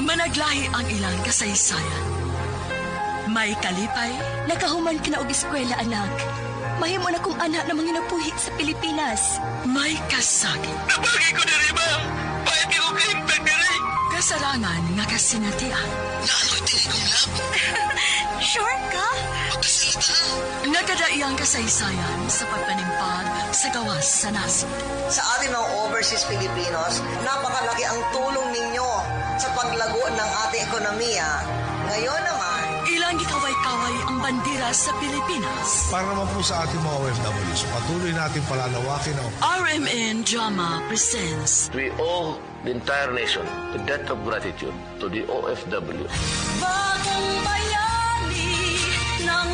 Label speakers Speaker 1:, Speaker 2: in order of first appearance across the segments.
Speaker 1: Managlahi ang ilang kasaysayan. May kalipay,
Speaker 2: Nakahuman ka na og eskwela, anak. Mahimo na kong anak na manginabuhi sa Pilipinas.
Speaker 1: May kasakit.
Speaker 3: Nabagay ko diri, ma'am. Pahit ko kahimtang diri.
Speaker 1: Kasarangan nga kasinatian.
Speaker 3: Naaloy tinigong lab.
Speaker 2: Sure ka?
Speaker 3: Pagkasalita.
Speaker 1: Nagadaiyang kasaysayan sa pagpanimpag sa gawas sa nasod.
Speaker 4: Sa ating mga overseas Filipinos, napakalaki ang tulong ninyo sa paglago ng ating ekonomiya. Ngayon naman,
Speaker 1: Ilang gikaway-kaway ang bandera sa Pilipinas.
Speaker 5: Para naman po sa ating mga OFWs, patuloy natin palalawakin ang
Speaker 1: RMN Drama presents
Speaker 6: We owe the entire nation the debt of gratitude to the OFW.
Speaker 1: Bagong Bayani ng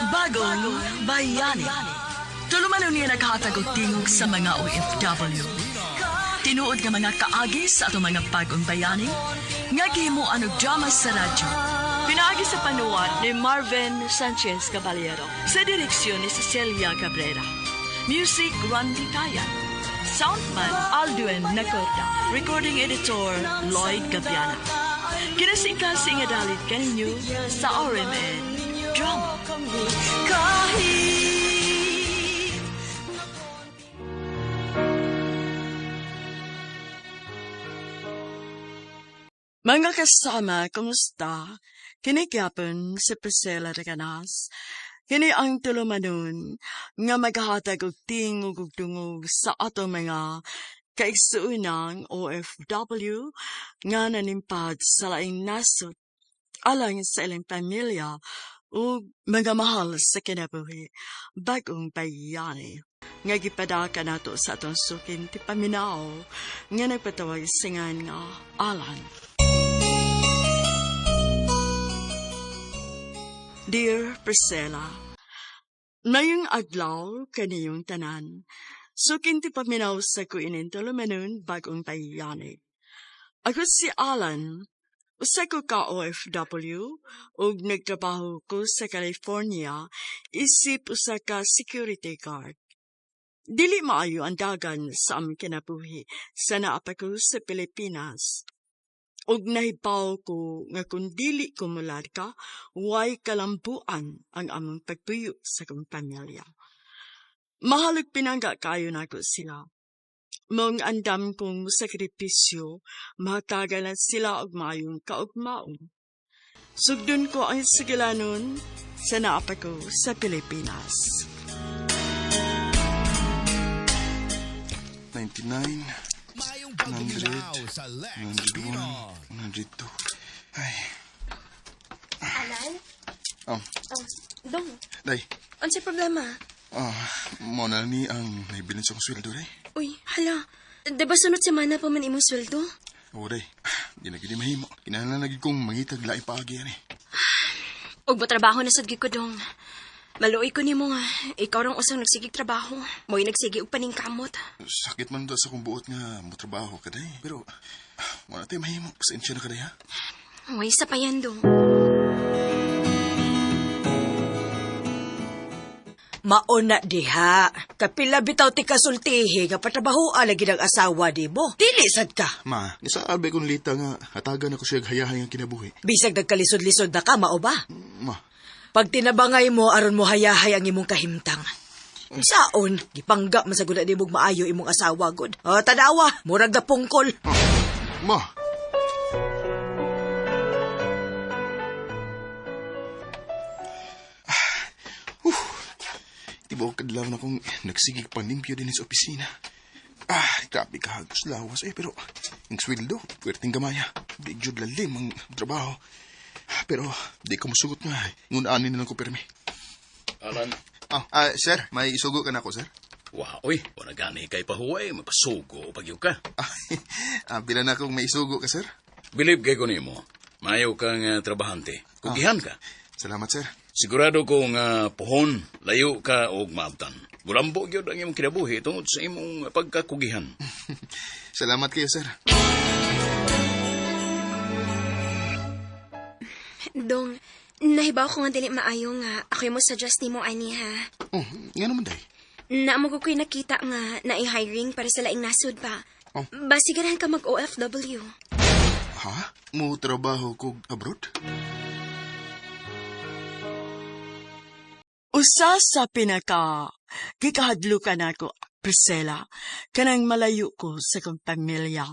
Speaker 1: Bagong Bayani. Tulumanon niya naghatag og tingog sa mga OFW. Tinuod nga mga kaagi sa atong mga bagong bayani nga gihimuan og drama sa radyo. Pinaagi sa panuwat ni Marvin Sanchez Caballero sa direksyon ni Cecilia Cabrera. Music Randy Tayan. Soundman Aldwin Nacorda. Recording editor Lloyd Gabiana. Kinasingkasing nga dalit kaninyo sa RMN Drama. Mga kasama, kumusta? Kinigyapon si Priscilla Reganas. Kini ang tulumanon nga maghatag og tingog ug dungog sa atong mga kaigsuonang OFW nga nanimpad sa laing nasod alang sa ilang pamilya ug mga mahal sa kinabuhi, bagong bayani nga gipadaka nato sa atong sukin ti paminaw nga nagpatawag singan nga Alan. Dear Priscilla, mayong adlaw kaniyong tanan. Sukin ti paminaw sa kuinin tulumanon bagong bayani. Ako si Alan, usa ko ka OFW ug nagtrabaho ko sa California isip usa ka security guard. Dili maayo ang dagan sa among kinabuhi sa naa pa ko sa Pilipinas. Ug nahibaw ko nga kung dili ko mularga, way kalambuan ang among pagpuyo sa akong pamilya. Mahal ug pinangga kayo nako sila. Mong andam kong sakripisyo, mahatagan na sila og maayong kaugmaon. Sugdon ko ang sigilanon sa naa pa ko sa Pilipinas.
Speaker 7: 99,
Speaker 8: Mayong bagong
Speaker 7: 100,
Speaker 8: ilaw sa Lex
Speaker 7: 101,
Speaker 8: Pino.
Speaker 7: 102. Ay,
Speaker 9: Alan?
Speaker 7: Oh.
Speaker 9: Oh, dong,
Speaker 7: day.
Speaker 9: unsay problema?
Speaker 7: Ah, mo na ni ang naibilin sa akong sweldo, day.
Speaker 9: Uy, hala. Di ba sunod semana pa man imong sweldo?
Speaker 7: Oo, day. Di na gini mahimo. Kinahanglan lagi kong mangitag laing paagi ani.
Speaker 9: Ug trabaho na sad gyud ko, dong. Maluoy ko nimo nga ikaw rang usang nagsigig trabaho. Mo'y nagsigi og paningkamot.
Speaker 7: Sakit man daw sa akong buot nga motrabaho ka, day. Pero, wala tayo mahimo. Pasensya na ka, day, ha?
Speaker 9: Way sa pa yan, dong.
Speaker 10: Mauna diha. Kapila bitaw ti kasultihi nga patrabahoa lagi ng asawa di mo. Dili sad ka.
Speaker 7: Ma, nisaabay kong lita nga hatagan ako siya hayahay ang kinabuhi.
Speaker 10: Bisag nagkalisod-lisod na ka, mao ba?
Speaker 7: Ma,
Speaker 10: Pag tinabangay mo, aron mo hayahay ang imong kahimtang. Saon, gipangga man sa gud na imong maayo imong asawa gud. Oh, tanawa, murag na pungkol.
Speaker 7: Ma. Tibuok kadlaw na kong nagsigig panlimpyo din sa opisina. Ah, grabe ka hagos lawas eh, pero ang sweldo, puwerteng gamaya. Di jud lalim ang trabaho. Pero di ko musugot nga. Ngunaanin na lang ko pirmi.
Speaker 11: Alan,
Speaker 7: Ah, sir, may isugo ka na ako, sir.
Speaker 11: wa oy, wala gani kay pahuway, mapasugo pagyo ka.
Speaker 7: Ah, bila na akong may isugo ka, sir.
Speaker 11: Bilib kay ko nimo. Maayo kang trabahante. Kugihan ka.
Speaker 7: Salamat, sir.
Speaker 11: Sigurado ko nga puhon, layo ka og maabtan. Gulambo gyud ang imong kinabuhi tungod sa imong pagkakugihan.
Speaker 7: Salamat kayo, sir.
Speaker 9: Dong, nahibaw ko nga dili maayo nga ako mo suggest nimo ani ha.
Speaker 7: Oh, nga naman, day.
Speaker 9: Naamo ko ko'y nakita nga na hiring para sa laing nasod pa.
Speaker 7: Oh.
Speaker 9: Basigarahan ka mag-OFW.
Speaker 7: Ha? Mo trabaho kog abroad?
Speaker 1: Usa sa pinaka gikahadlukan nako, Priscilla, kanang malayo ko sa kong pamilya,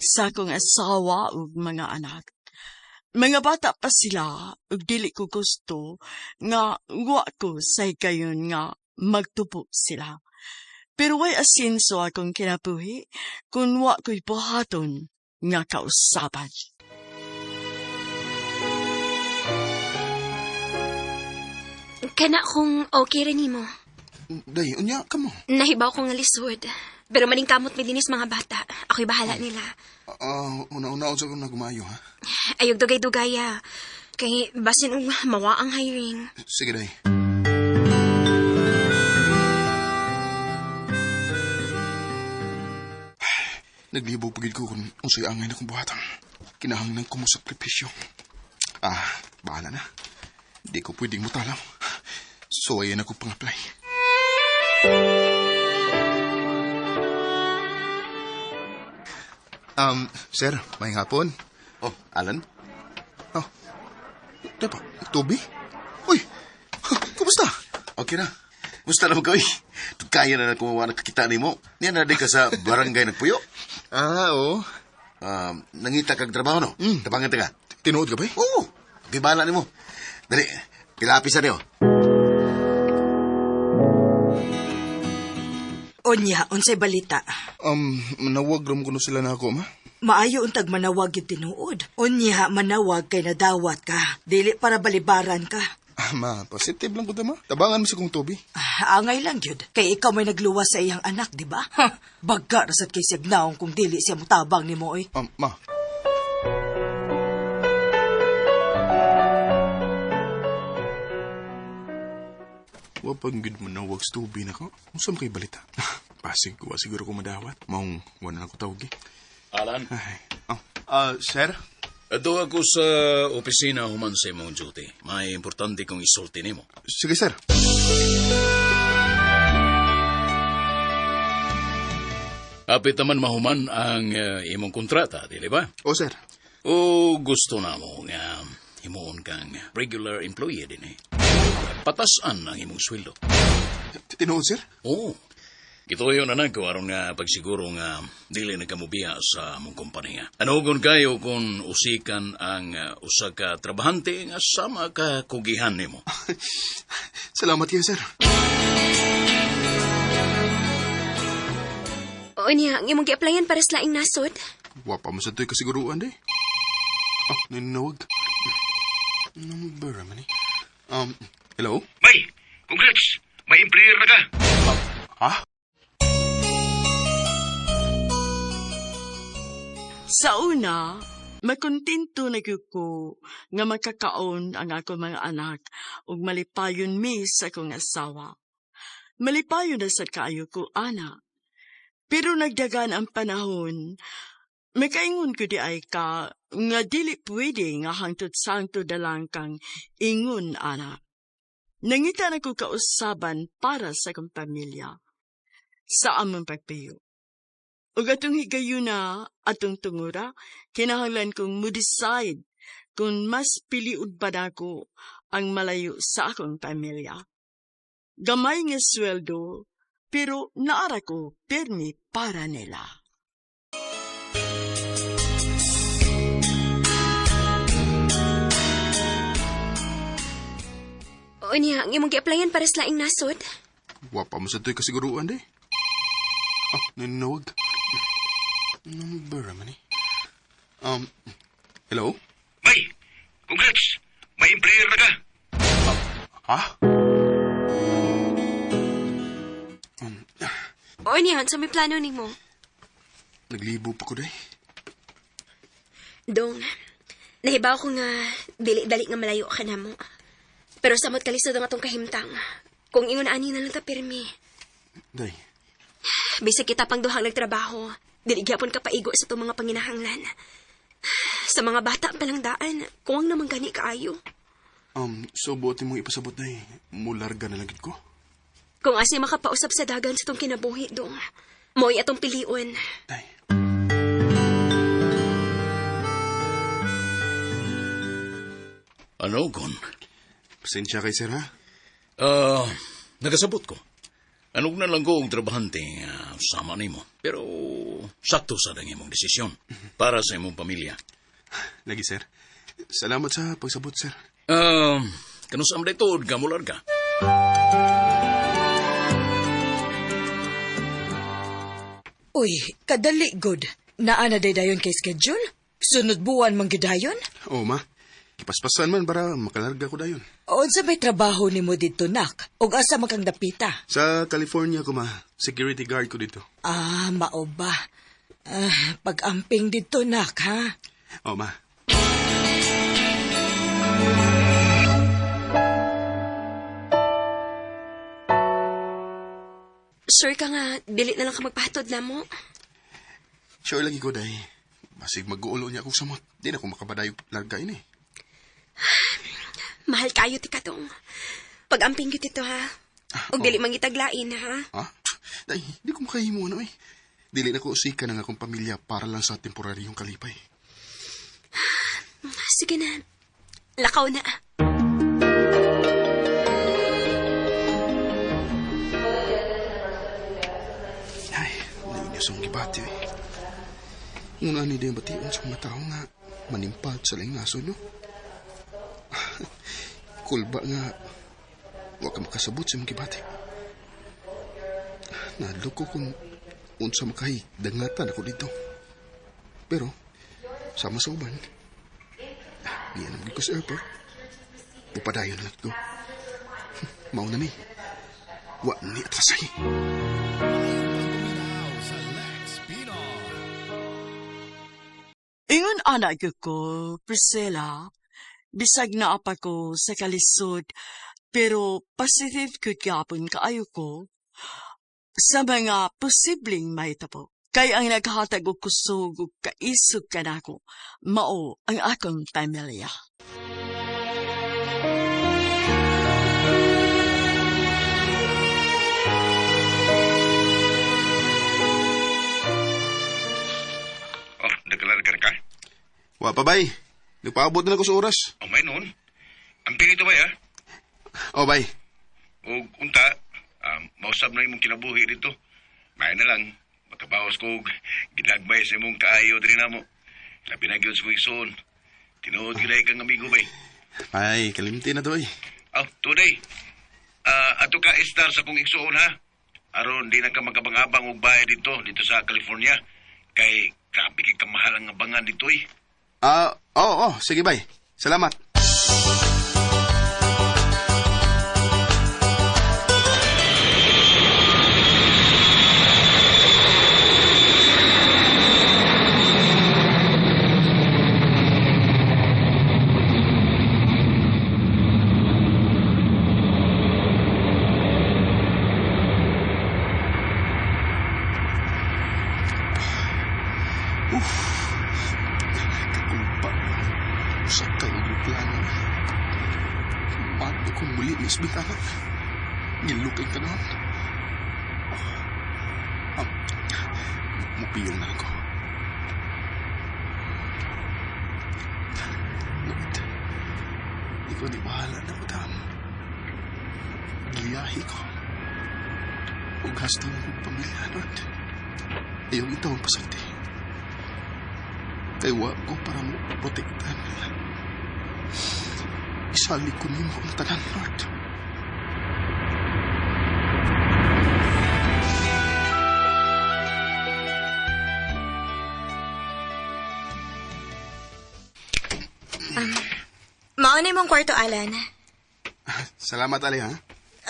Speaker 1: sa akong asawa ug mga anak. Mga bata pa sila ug dili ko gusto nga wa ko sa higayon nga magtubo sila. Pero way asinso akong kinabuhi kung wa ko'y buhaton nga kausaban.
Speaker 9: Kana kung okay rin nimo.
Speaker 7: Day, unya ka mo.
Speaker 9: Nahibaw ko nga lisod. Pero maningkamot mi dinis mga bata. Ako'y bahala nila.
Speaker 7: Una-una unsa ko nagumayo, ha?
Speaker 9: Ayog dugay-dugaya. Kay basin og mawa ang hiring.
Speaker 7: Sige, day. Naglibog pagid ko kung unsay angay na kong buhatan. Kinahanglan ko mo sakripisyo. Ah, bahala na. Di ko pwedeng mutalaw. So, ayan ako pang-apply. Sir, may hapon.
Speaker 6: Oh, Alan?
Speaker 7: Oh, Tepa, Toby? Uy, kumusta?
Speaker 6: Okay na. Musta naman ka, uy. Kaya na na kumuha nakakita ni mo. Niya na di ka sa barangay nagpuyo.
Speaker 7: Ah, oo.
Speaker 6: Nangita kag trabaho, no? Tabangan ta ka.
Speaker 7: Tinuod ka ba eh?
Speaker 6: Oo. Okay, bahala nimo. Dali, pilapis na niyo.
Speaker 10: Unya, unsay balita?
Speaker 7: Manawag ram kuno sila na ako, ma.
Speaker 10: Maayo untag manawag yung tinuod. Unya, manawag kay nadawat ka. Dili para balibaran ka.
Speaker 7: Ah, ma, positive lang ko ma. Tabangan mo sa kong Toby.
Speaker 10: Ah, angay lang yun. Kay ikaw may nagluwas sa iyang anak, di ba? Ha, bagga rasad kay siyag naong kung dili siya mutabang ni mo, oy.
Speaker 7: Ma. Wapag gud manawag sa Toby na ko. Unsa man kay balita? Pasig, wa siguro ko madawat. Maong wala na ko tawag eh.
Speaker 11: Alan?
Speaker 7: Ay. Oh. Sir?
Speaker 11: Ato ako sa opisina human sa imong duty. May importante kong isulti nimo.
Speaker 7: Sige, sir.
Speaker 11: Apit naman mahuman ang imong kontrata, dili ba?
Speaker 7: O, sir.
Speaker 11: O gusto na mo nga himuon kang regular employee din eh. Patasan ang imong sweldo.
Speaker 7: Tinuod, sir?
Speaker 11: Oo. Gituyo na nagko aron nga pagsiguro nga dili na kamubiya sa among kompanya. Anugon kayo kung usikan ang usa ka trabahante nga sama ka kugihan nimo.
Speaker 7: Salamat kayo, sir.
Speaker 9: Unya, ang imong gi-applyan para sa laing nasod.
Speaker 7: Wa pa mo sa to'y kasiguruan, di. Ah, naninawag. Number man eh. Hello?
Speaker 3: Bay, congrats! May employer na ka!
Speaker 7: Ha?
Speaker 1: Sa una, makontento na gyud ko nga makakaon ang ako mga anak ug malipayon mi sa akong asawa. Malipayon na sad kaayo ko, ana. Pero nagdagan ang panahon, makaingon ko di ay ka nga dili pwede nga hangtod sangtod na lang kang ingon, ana. Nangita na ko kausaban para sa akong pamilya, sa among pagpiyo. Ug atong higayuna, atong tungura, kinahanglan kong mo-decide kung mas piliud ba nako ang malayo sa akong pamilya. Gamay nga sweldo, pero naara ko pirmi para nila.
Speaker 9: Unya, ang imong gi-applyan para sa laing nasod.
Speaker 7: Wa pa mo sa to'y kasiguruan, di. Ah, naninawag. Number man eh. Hello?
Speaker 3: Bay, congrats! May employer na ka!
Speaker 7: Ha?
Speaker 9: Unya, unsa may plano nimo?
Speaker 7: Naglibo pa ko, day.
Speaker 9: Dong, nahibaw ko nga dili-dali nga malayo ka na mo. Pero samot kalisod ang atong kahimtang. Kung ingon ani na lang ta pirmi.
Speaker 7: Day.
Speaker 9: Bisag kita pang duhang nagtrabaho, dili gyapon ka paigo sa itong mga panginahanglan. Sa mga bata pa lang daan, kuwang naman gani kaayo.
Speaker 7: So buotin mong ipasabot, day. Mularga na lang gid ko.
Speaker 9: Kung asay makapausap sa dagan sa itong kinabuhi, dong, mo'y atong piliun.
Speaker 7: Day.
Speaker 11: Ano kon?
Speaker 7: Pasensya kay sir, ha?
Speaker 11: Nagasabot ko. Anong na lang ko og trabahante sama nimo. Pero sakto sa dang imong desisyon para sa imong pamilya.
Speaker 7: Lagi, sir. Salamat sa pagsabot, sir.
Speaker 11: Kanus am dayto gamular ka?
Speaker 10: Uy, kadali good. Naa na dayon kay schedule? Sunod buwan man gyud dayon?
Speaker 7: Oo, ma. Ipaspasan man para makalarga ko dayon.
Speaker 10: Unsa may trabaho nimo didto, nak? Ug asa man kang dapita?
Speaker 7: Sa California ko, ma. Security guard ko dito.
Speaker 10: Ah, mao ba? Ah, pag-amping didto, nak, ha?
Speaker 7: Oo, ma.
Speaker 9: Sure ka nga, dili na lang ka magpahatod na mo.
Speaker 7: Sure lagi ko, day. Basig mag-uulo niya akong samot. Di na ako makabadayog larga ini.
Speaker 9: Mahal kayo ti katong. Pag-amping gyud ito, ha? Ug dili mangitaglain, ha?
Speaker 7: Ha? Day, di ko makahimo ano eh. Dili na ko usikan ang akong pamilya para lang sa temporaryong kalipay.
Speaker 9: Sige na. Lakaw na.
Speaker 7: Ay, nainis akong gibati eh. Una ni din bation sa mga tao nga manimpad sa laing nasod, no? Kulba nga, wa ka makasabot sa imong gibati. Naloko kung unsa makahi, dangatan ako dito. Pero, sama sa uban, niya naman ko sa airport. Pupadayon lang ko. Mao na ni. Wa ni atrasay.
Speaker 1: Ingon ana gyud ko, Priscilla, bisag naa pa ko sa kalisod, pero positive gyud gyapon kaayo ko sa mga posibleng mahitabo. Kay ang naghatag og kusog ug kaisog kanako, mao ang akong pamilya.
Speaker 6: Oh, nagkalarga ka.
Speaker 7: Wa pa bay. Nagpaabot na ako sa oras.
Speaker 6: Oh, may noon. Ang pinito bay, ha?
Speaker 7: Oh, bay.
Speaker 6: Og unta, mausab na imong kinabuhi dito. May na lang, makabawas ko og gidagmay sa imong kaayo diri namo. Labi na gyud sa imong igsoon. Tinuod gyud ay kang amigo bay.
Speaker 7: Ay, kalimti na to eh.
Speaker 6: Oh, today. Ato ka istar sa kong igsoon ha. Aron di na ka magabang-abang og bahay dito sa California. Kay grabe kay kamahal ang abangan dito eh.
Speaker 7: Oo, sige bay. Salamat. Kakulpa. Sa kayo plano. Mato ko muli ni Isbitana. Nilukay ka noon. Mupiyong na lang ko. Lord, ikaw di bahala na ko dam. Giyahi ko. Ug hasta ng pamilya, Lord. Ayaw itaw ang pasakti. Kay wa ko para mo protektahan nila. Isali ko nimo ang tanan, Lord.
Speaker 9: Mao na imong kwarto, Alan.
Speaker 7: Salamat, Ali, ha?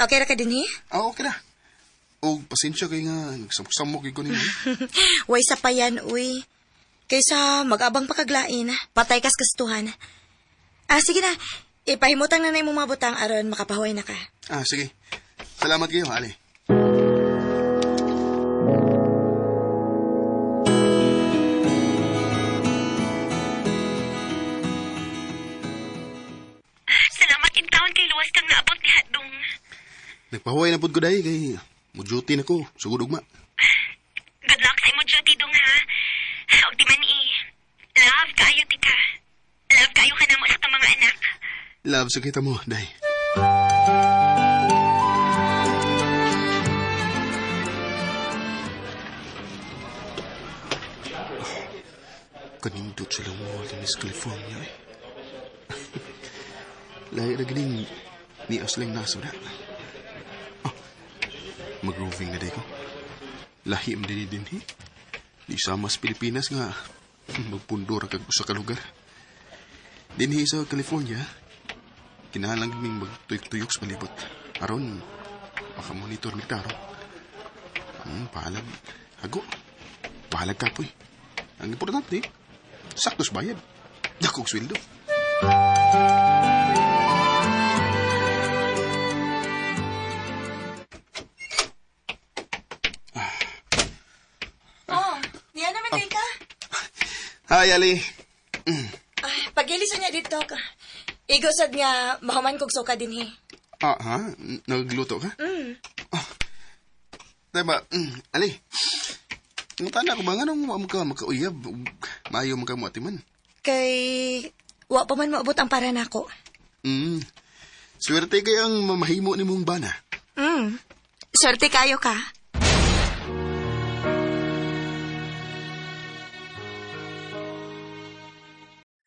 Speaker 9: Okay ra ka dinhi?
Speaker 7: Ah, okay na. O, pasensya kay nga, nagsamok-samok ko nimo.
Speaker 9: Way sa payan, uy. Kaysa mag-abang pakaglain, patay kas kastuhan. Ah, sige na. Ipahimutang na na imong mga butang aron makapahuway na ka.
Speaker 7: Ah, sige. Salamat kayo, Ali.
Speaker 9: Salamat in town kay luwas kang naabot ni Hatdong.
Speaker 7: Nagpahuway na pud ko dahil kay mo duty na ko, sugod ugma.
Speaker 9: Good luck sa imong duty dong ha. Og di man i. Love kaayo tika. Love kaayo ka namo sa itong mga anak.
Speaker 7: Love sa kita mo, day. Kanindot silang mall din sa California eh. Lahi ra gining ni Asling naso na. Oh, mag-roving na day ko. Lahi man din eh. Di sama sa Pilipinas nga magpundo ra kag usa ka lugar. Dinhi sa California, kinahanglan ming magtuyok-tuyok sa palibot. Aron makamonitor mig tarong. Bahalag hago. Bahalag kapoy. Ang importante, sakto sa bayad. Dakong sweldo.
Speaker 9: Oh, niya naman din ka.
Speaker 7: Hi, Ali.
Speaker 9: Ay, pagilisan niya dito ka. Igo sad nga mahuman kog suka dinhi.
Speaker 7: Ah, ha? Nagluto ka?
Speaker 9: Mm.
Speaker 7: Oh. Diba, Ali, ang tanda ko ba nga nung mo ka makauyab, maayo man ka mo atiman?
Speaker 9: Kay wa pa man maabot ang para nako.
Speaker 7: Swerte kay ang mamahimo ni mong bana.
Speaker 9: Swerte kayo ka.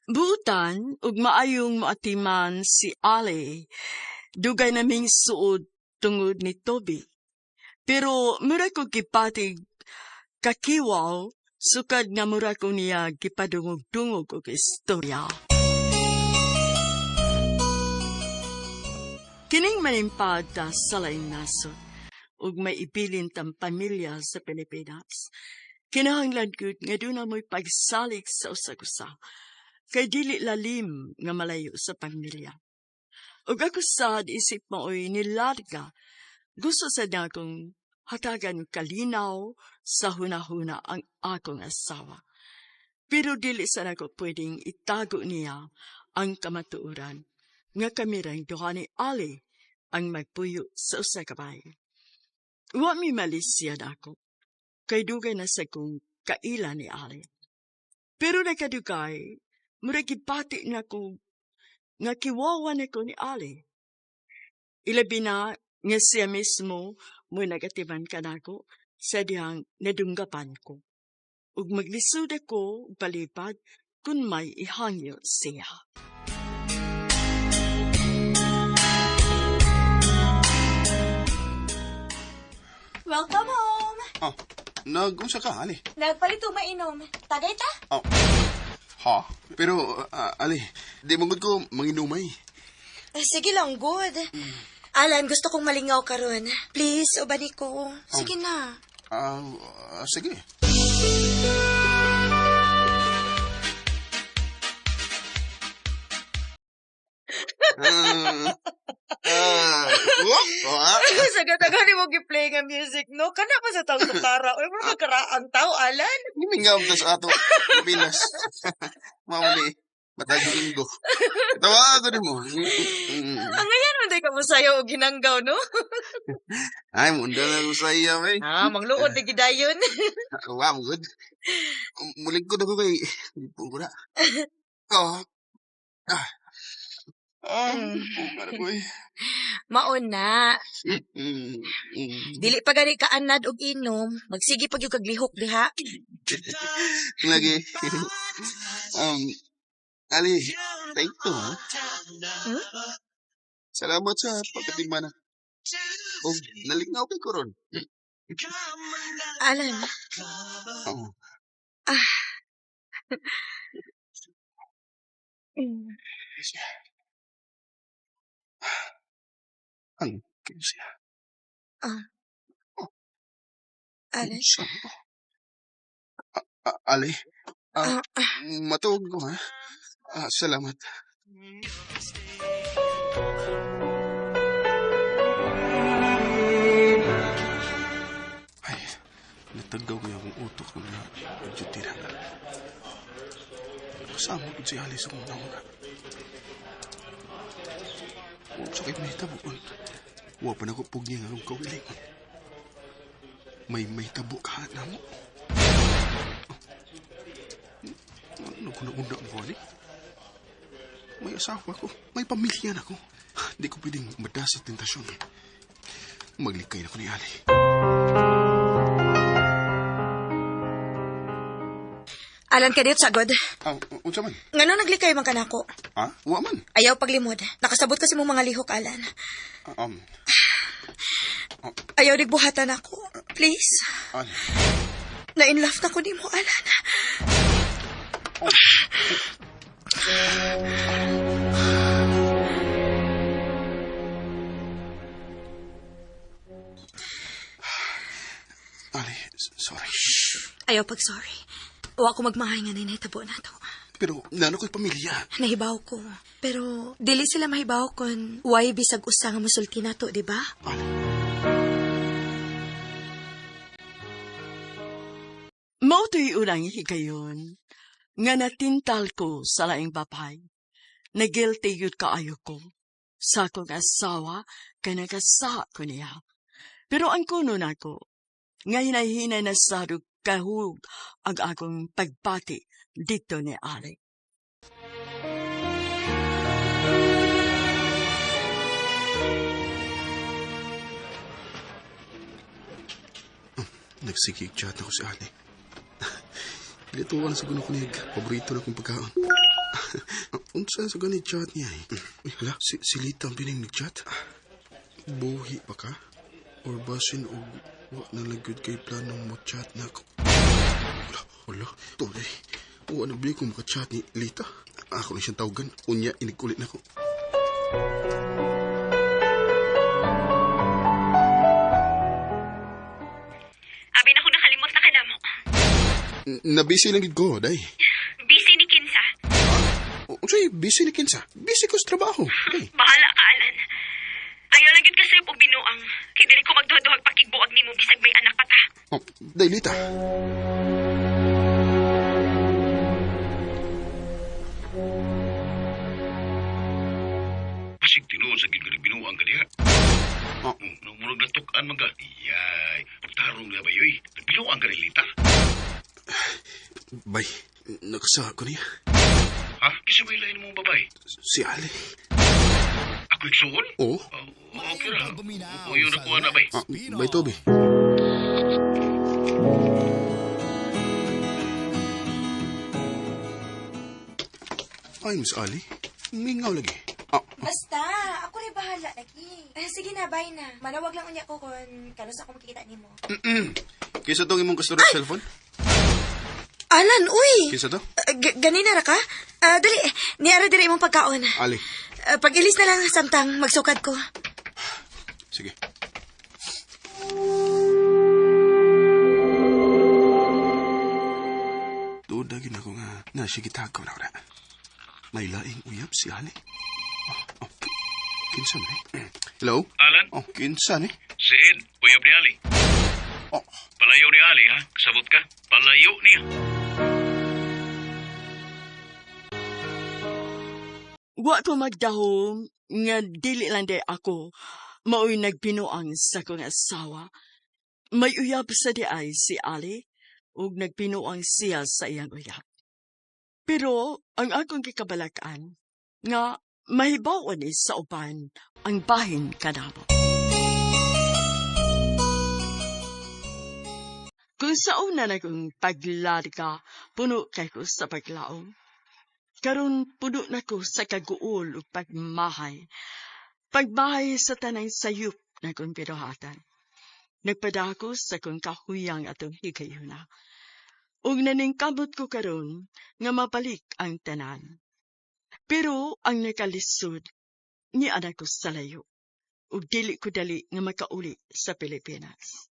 Speaker 1: Buutan ug maayong maatiman si Ali. Dugay naming suod tungod ni Toby. Pero mura ko gipatig kakiwaw sukad nga mura ko niya gipadungog-dungog og istorya. Kining manimpad ta sa laing nasod ug may ibilin tang pamilya sa Pilipinas. Kinahanglan gud nga duna mo'y pagsalig sa usag-usa. Kay dili lalim nga malayo sa pamilya. Ug ako sad isip maoy nilarga, gusto sad na akong hatagan kalinaw sa hunahuna ang akong asawa. Pero dili sad ako pwedeng itago niya ang kamatuoran nga kami rang duha ni Ali ang magpuyo sa usa ka bahay. Wa mi malisya nako, kay dugay na sa kong kaila ni Ali. Pero nakadugay, mura gibati na ko nga kiwawa na ko ni Ali. Ilabi na nga siya mismo mo nagatiman kanako sa dihang nadunggapan ko. Ug maglisod ako palipad kung may ihangyo siya.
Speaker 9: Welcome home.
Speaker 7: Oh, nag-unsa ka, Ali?
Speaker 9: Nagpalit mainom. Tagay ta?
Speaker 7: Oh. Ha? Pero, Ali, di mong ko manginumay.
Speaker 9: Sige lang, good. Alan, gusto kong malingaw karon. Please, ubani ko. Sige na.
Speaker 7: Sige.
Speaker 10: Sa gatagan mo gi-play nga music, no? Kana pa sa taong sukara. Uy, mo magkaraang tao, Alan.
Speaker 7: Gimingaw ta sa ato. Pinas. Mamali. Matag linggo. Tawa ko mo.
Speaker 10: Ang ngayon, man day ka mo sayaw o ginanggaw, no?
Speaker 7: Ay, munda na ko sa iya, may.
Speaker 10: Ah, mangluod na gidayon.
Speaker 7: Wow, good. Muling ko na ko kay... Ko na. Oh. Ah. Ah, ko eh.
Speaker 9: Maon na. Dili pa gani ka anad og inom, magsige pag yung kaglihok diha.
Speaker 7: Lagi. Ali, thank you, ha?
Speaker 9: Hmm?
Speaker 7: Salamat sa pagkatigma na. O, nalingaw kay koron.
Speaker 9: Alan.
Speaker 7: Oo.
Speaker 9: Ah.
Speaker 7: Ang siya.
Speaker 9: Ah. Alan?
Speaker 7: Ali, matuog ko, ha? Salamat. Ay, natagaw ko yung utok ko na duty na. Kasama ko si Ali sa kong nauna. Sakit may tabuon. Wa pa na ko pugni nga akong kaugalingon. May tabo ka na mo. Ano ko na-una mo, Ali? May asawa ko. May pamilya na ko. Di ko pwedeng mada sa tentasyon. Maglikay na ko ni Ali.
Speaker 9: Alan ka dito, sagod.
Speaker 7: Unsa man?
Speaker 9: Ngano naglikay man ka nako?
Speaker 7: Ha? Wa man.
Speaker 9: Ayaw paglimod. Nakasabot kasi mong mga lihok, Alan. Ayaw digbuhatan ako. Please.
Speaker 7: Ali.
Speaker 9: Na-in love na ko nimo, Alan.
Speaker 7: Ali, sorry.
Speaker 9: Ayaw pag sorry. Wa ko magmahay nga nahitabo na to.
Speaker 7: Pero nano ko'y pamilya.
Speaker 9: Nahibaw ko. Pero dili sila mahibaw kon why bisag usa nga musulti na to, di ba?
Speaker 7: Ali.
Speaker 1: Mao to'y unang higayon nga natintal ko sa laing babay. Nagilty yun kaayo ko. Sa akong asawa, kay nagasa ko niya. Pero ang kuno nako, nga hinay-hinay na sarog kahug ang akong pagbati dito ni Ali.
Speaker 7: Nagsigig chat ako si Ali. Lituan sa guno ko niya. Paborito na kong pagkaon. Unsa sa gani chat niya eh. Uy, hala, si Lita ang pining nag-chat. Buhi pa ka? Or basin og wa na lang gyud kay planong mo chat na ako. Wala, wala. Tuloy. Wa na bili kong maka-chat ni Lita. Ako na siyang tawagan. Unya, inikulit na ko.
Speaker 12: Abi na ko nakalimot na ka namo.
Speaker 7: Nabisi lang gid ko, day.
Speaker 12: Busy ni Kinsa.
Speaker 7: Unsay busy ni Kinsa? Busy ko sa trabaho. Day.
Speaker 12: Bahala ka, Alan. Ayaw lang gyud kasi og binuang. Kay dili ko magduha-duhag pakigbuag nimo bisag may anak pa ta.
Speaker 7: Oh, day Lita.
Speaker 6: Pasig tinuod sa gid ka binuang ka diha.
Speaker 7: Oh.
Speaker 6: Murag natuk-an man ka. Iyay, pagtarong na ba yoy? Nagbinuang ka ni Lita?
Speaker 7: Bay, nakasa ko niya.
Speaker 6: Ha? Kisa may lain mong babae?
Speaker 7: Si Ali.
Speaker 6: Ako igsuon?
Speaker 7: Oo.
Speaker 6: Okay ra. Uyo na kuha na bay.
Speaker 7: Bay, Toby. Ay, Miss Ali. Mingaw lagi.
Speaker 9: Basta, ako rin bahala lagi. Sige na, bye na. Manawag lang unya ko kung kanus ako makikita nimo.
Speaker 7: Kisa tong imong customer cellphone?
Speaker 9: Alan, uy!
Speaker 7: Kinsa to?
Speaker 9: Ganina ra ka? Dali, niara diri imong pagkaon.
Speaker 7: Ali.
Speaker 9: Pag-ilis na lang samtang magsukad ko.
Speaker 7: Sige. Duda gid ako nga nasigitagaw na wala. May laing uyab si Ali. Oh, kinsa man eh? Hello?
Speaker 6: Alan?
Speaker 7: Oh, kinsa ni?
Speaker 6: Si Ed, uyab ni Ali.
Speaker 7: Oh.
Speaker 6: Palayo ni Ali, ha? Kasabot ka? Palayo niya.
Speaker 1: Wa ko magdahom nga dili lang day ako mao'y nagbinuang sa kong asawa. May uyab sa di ay si Ali ug nagbinuang siya sa iyang uyab. Pero ang akong gikabalakan nga mahibaw-on ni sa uban ang bahin kanamo. Kung sa una na kong paglarga, puno kay ko sa paglaom. Karon puno na ko sa kaguol ug pagmahay. Pagmahay sa tanang sayop na kong binuhatan. Nagpadako sa kong kahuyang atong higayuna. Ug naningkamot ko karon nga mabalik ang tanan. Pero ang nakalisod, ni anak ko sa layo. Ug dili ko dali nga makauli sa Pilipinas.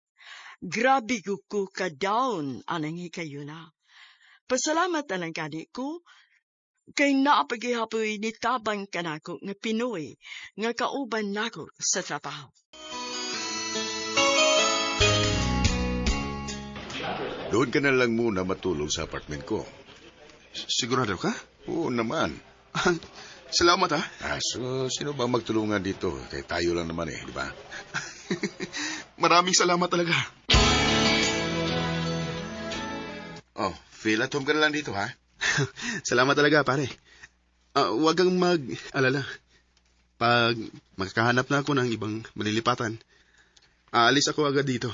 Speaker 1: Grabe ko ka-down anang higayuna. Pasalamat anang gani ko, kay naapagihapoy ni tabang kanako nga Pinoy nga kauban nako sa trabaho.
Speaker 6: Doon ka na lang muna matulog sa apartment ko.
Speaker 7: Sigurado ka?
Speaker 6: Oo naman.
Speaker 7: Salamat ha.
Speaker 6: So, sino ba magtulungan dito? Kaya tayo lang naman eh, di ba?
Speaker 7: Maraming salamat talaga.
Speaker 6: Oh, feel at home ka na lang dito, ha?
Speaker 7: Salamat talaga, pare. Huwag kang mag-alala. Pag makakahanap na ako ng ibang malilipatan, aalis ako agad dito.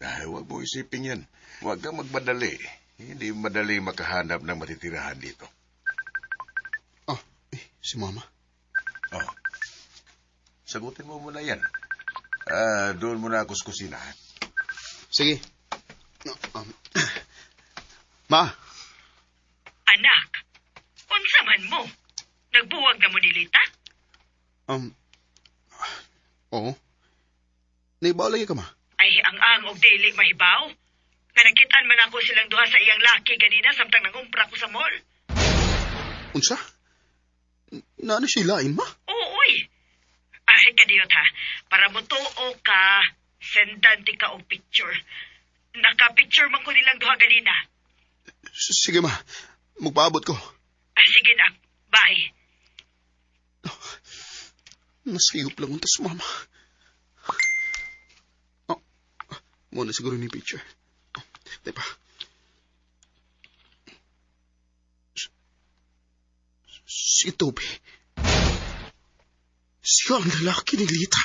Speaker 6: Ay, huwag mo isipin yan. Huwag kang magmadali. Hindi madali makahanap ng matitirahan dito.
Speaker 7: Oh, si Mama.
Speaker 6: Oh. Sagutin mo muna yan. Doon muna ako sa kusina.
Speaker 7: Sige. Ma!
Speaker 12: Anak, unsa man mo? Nagbuwag na mo ni Lita?
Speaker 7: Oo. Naibaw lagi ka, Ma?
Speaker 12: Ay, ang og dili mahibaw. Nga nakitaan man ako silang duha sa iyang laki ganina samtang nangumpra ko sa mall.
Speaker 7: Unsa? Naano siya lain, Ma?
Speaker 12: Oo, uy. Ahit ka diyot ha. Para mo tuo ka, sendan ti ka og picture. Naka-picture man ko nilang duha ganina.
Speaker 7: Sige, Ma. Magpaabot ko.
Speaker 12: Ah, sige na. Bye.
Speaker 7: Nasayop lang untas, Mama. Oh, muna siguro ni picture. Oh, di ba? Si Toby. Siya ang lalaki ni Lita.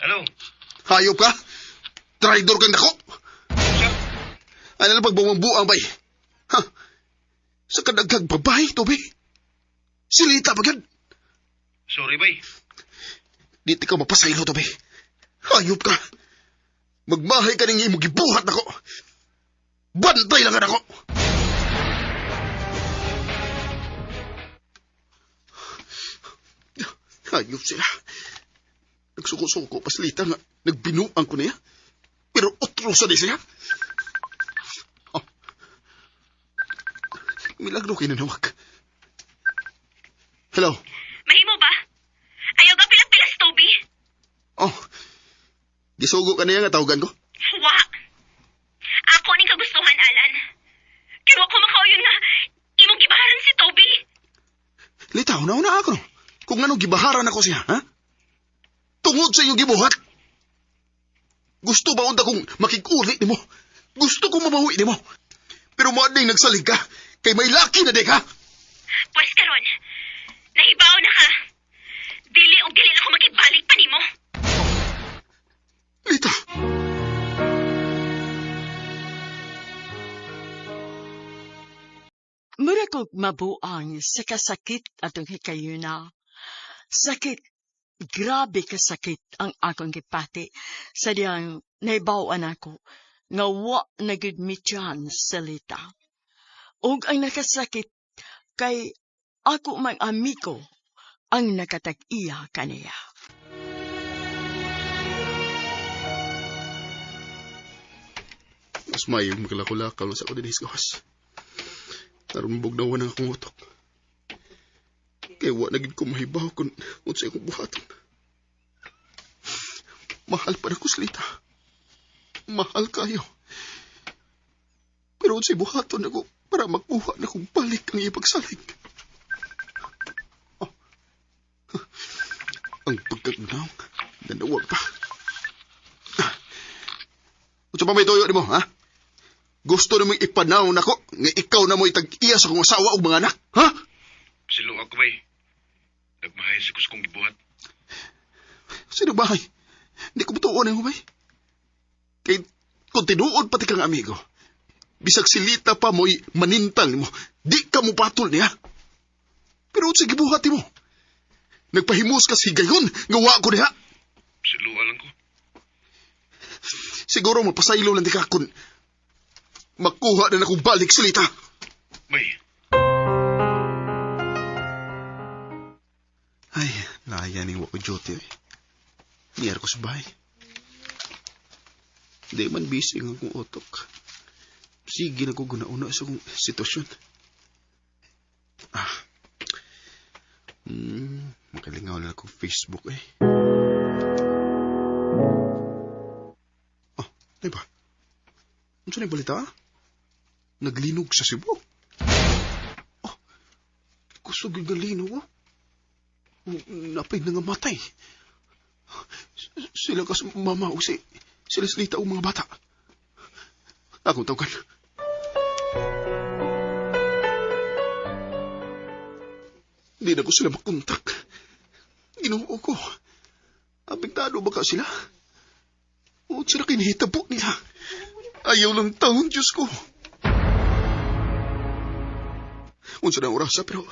Speaker 6: Hello?
Speaker 7: Hayop ka? Traidor kang dako! Ano na pagbumambuang bay? Ha? Sa kadagkag babae, Toby? Si Lita ba yan?
Speaker 6: Sorry, bay.
Speaker 7: Dito ka mapasaylo, Toby. Hayop ka. Magmahay ka ning imong gibuhat nako. Bantay lang ka nako. Hayop sila. Nagsuko-suko pa si Lita nga. Nagbinuang ko niya. Pero otro sa di siya. Oh. Milagro kinanawag. Hello?
Speaker 12: Mahimo ba? Ayaw ka pilas-pilas, Toby.
Speaker 7: Oh. Gisugo ka niya nga tawagan ko?
Speaker 12: Wa. Ako ning kagustuhan, Alan. Kaya ko makauyon nga imong gibaharan si Toby.
Speaker 7: Lita, una-una ako. No? Kung ano gibaharan ako siya, ha? Tungod sa iyong gibuhat. Gusto ba unta kong makikuli nimo? Gusto kong mabawi nimo. Pero mo ding nagsalig ka, kay may laki na di ka.
Speaker 12: Pwes karon, nahibaw na ka. Dili og dili na ako makigbalik pa nimo.
Speaker 7: Lita.
Speaker 1: Mura kog mabuang sa kasakit atong hikayuna. Sakit, grabe kasakit ang akong gipati sa diyang naibawan ako nga wa na gud mi chance sa Lita. Ug ang nakasakit kay ako mang amigo ang nakatag-iya kaniya.
Speaker 7: Mas mayong maglako-lakaw lang sa ako din gawas. Narumbog na wala akong utok. Kaya wa na gid ko mahibaw kung unsay akong buhaton. Mahal pa na ko si Lita. Mahal kayo. Pero unsay buhaton ako para makuha na kong balik ang ipagsalig. Oh. Ang pagkagnaw, nanawag pa. Unsa pa may tuyo nimo, ha? Gusto na mong ipanaw nako nga ikaw na mo itag-iya sa akong asawa ug mga anak, ha?
Speaker 6: Silo ako, bay. Nagmahay sa kong gibuhat.
Speaker 7: Sino ba? Hindi ko matuon ang bay. Kay kung tinuod pati kang amigo, bisag silita pa mo'y manintal mo, di ka mo patol niya. Pero unsay gibuhat mo? Nagpahimus ka sa higayon nga wa ko niya.
Speaker 6: Silo lang ko.
Speaker 7: Siguro mapasaylo lang di ka kung makuha na akong balik si Lita.
Speaker 6: Bay.
Speaker 7: Ay, naya ni wa ko duty eh. Niyar ko sa bahay. Di man busy ang akong utok. Sige na ko guna-una sa akong sitwasyon. Ah. Makalingaw na akong Facebook eh. Oh, di ba? Ano sa balita? Naglinog sa Cebu. Oh, kusog yung galinog, oh. Napay na nga matay. Sila kas mama o si sila silita o mga bata. Akong tawagan. Di na ko sila makontak. Ginoo ko. Apektado ba ka sila? O sila kinahitabo nila? Ayaw lang taon, Diyos ko. Unsa na orasa, pero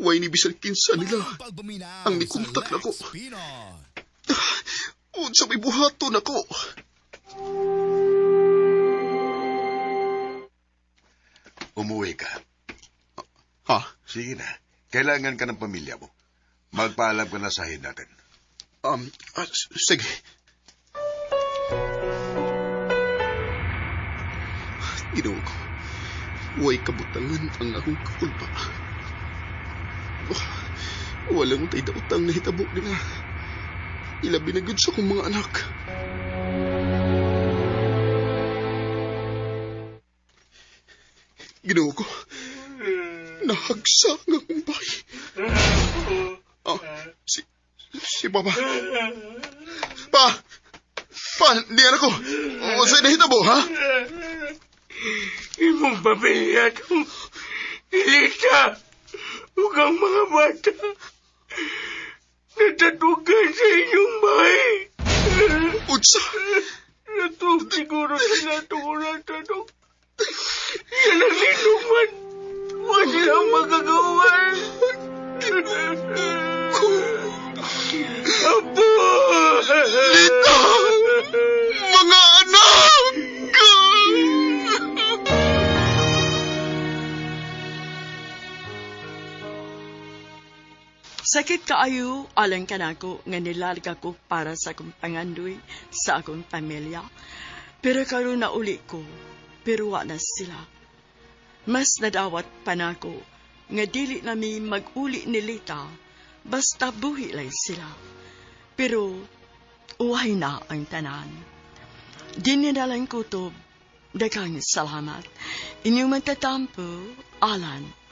Speaker 7: way ni bisan kinsa nila ang nikontak na ko. Unsa may buhaton ako.
Speaker 6: Umuwi ka.
Speaker 7: Ha?
Speaker 6: Sige na. Kailangan ka ng pamilya mo. Magpaalam ka na sa head natin.
Speaker 7: Sige. Ginoo ko. Way kabutangan ang akong kakulpa. Walang tay daotang nahitabo nila. Ilabi na gud sa akong mga anak. Ginoo ko. Nahagsa ang akong bahay. Si Papa. Pa! Pa, di anak ko. O, sa'yo nahitabo, ha?
Speaker 3: Imong pamilya itong Elisa ug ang mga bata natatugan sa inyong bahay.
Speaker 7: Unsa?
Speaker 3: Natug siguro sila itong tanong. Yan ang linuman. Huwag silang magagawa. Apo!
Speaker 7: Lita! Mga anak!
Speaker 1: Sakit kaayo, alang kanako nga nilarga ko para sa akong pangandoy sa akong pamilya. Pero karon na uli ko, pero wa na sila. Mas nadawat pa nako nga dili nami mag-uli ni Lita, basta buhi lang sila. Pero uway na ang tanan. Di nila lang kutob, daghang salamat. Inyong matatampo, Alan